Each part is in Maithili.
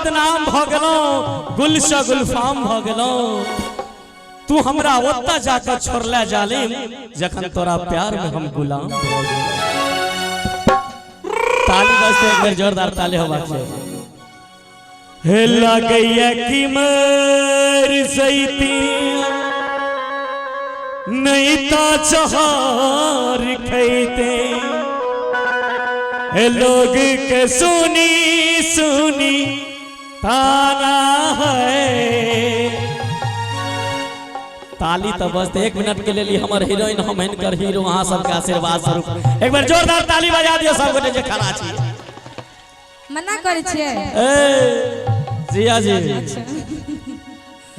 बदनाम भ गेलहुँ, गुलसँ गुलफाम भ गेलहुँ। तू हमरा ओतऽ जाकर छोड़ले जालिम, जखन तोरा प्यार में हम गुलाम भ गेलहुँ। ताली बजते, एक बेर जोरदार ताली होबाक चाही। हे लगैया कि मर जैती, नहीं ता चहार खैते, हे लोग के सुनी सुनी ताना है। ताली तो बस एक मिनट के लिए, हमर हीरोइन, हम हिनकर हीरो, अहाँ सबके आशीर्वाद स्वरूप एक बार जोरदार ताली बजा दियो सब गोटे जे खड़ा छी। मना करै छियै? ए जिया जी,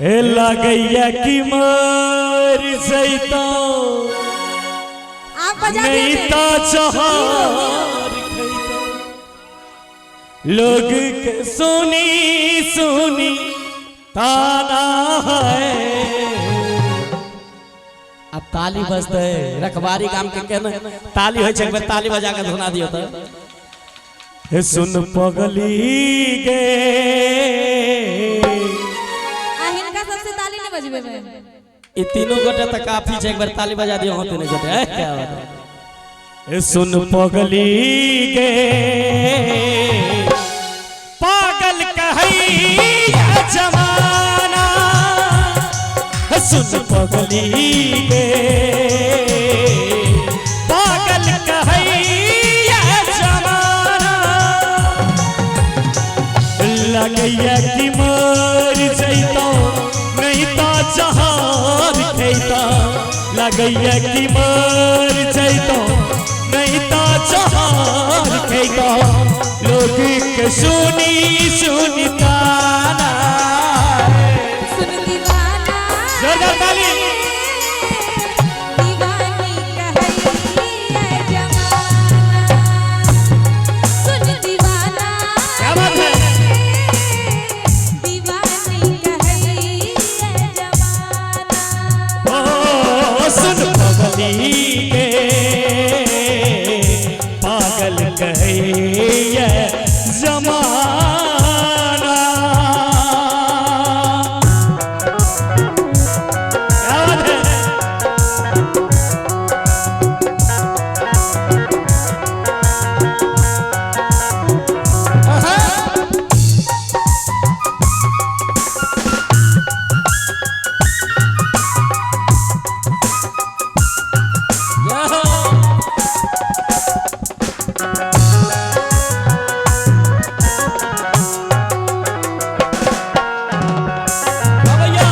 ए लगैया कि मर जैतो, आप बजा नहीं दिए। तो चहार खैतो, लोग के सुनी सुनी ताना है। अब ताली बजते, रखबारी गाम के केना ताली होइ छै, एक बेर ताली बजा के सुना दियो। तऽ हे सुन पगली गे। आ हिनका सबसे ताली नहि बजबेबै? ई तीनों गोटे तऽ काफी छै, एक बेर ताली बजा दियो। हाँ, तीनों गोटे, ए, क्या बात है। ए सुन पगली गे, पागल कहैया जमाना। हे सुन पगली गे, पागल कहैया जमाना। लगैया कि मर जैतो, नहीं तो जहार खैता। लगैया कि मर जैतो, नहीं तो जहार खैता, लोग के सुनी सुनी ताना। सुन दीवाना। जोरदार ताली। दीवानी कहैया जमाना। सुन दीवाना। क्या बात है? दीवानी कहैया जमाना। ओ सुन पगली के, पागल कहैया जमाना। क्या बात है? आहा! जय हो। हाँ भैया।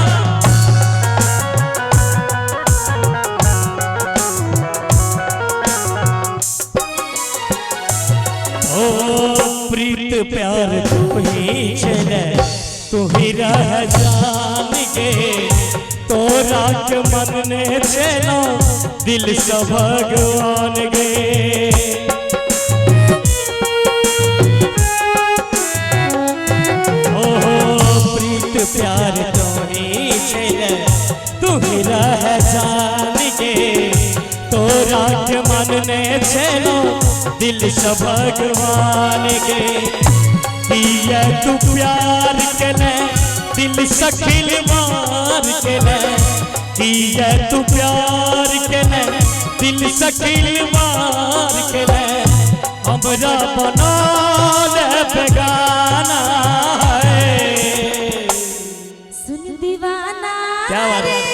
ओ प्रीत प्यार तू ही छले, तू ही रह जान के, तोरा के मन ने छेलो दिल से भगवान गे। ओ प्रीत प्यार तू ही छले, तू ही रह जान के, तोरा के मन ने छेलो दिल से भगवान के। किया तू प्यार के दिल सखिल मार के ले, किया तू प्यार के दिल सखिल मार के ले, हमरा बना ले बेगाना है। सुन दीवाना। क्या बात है?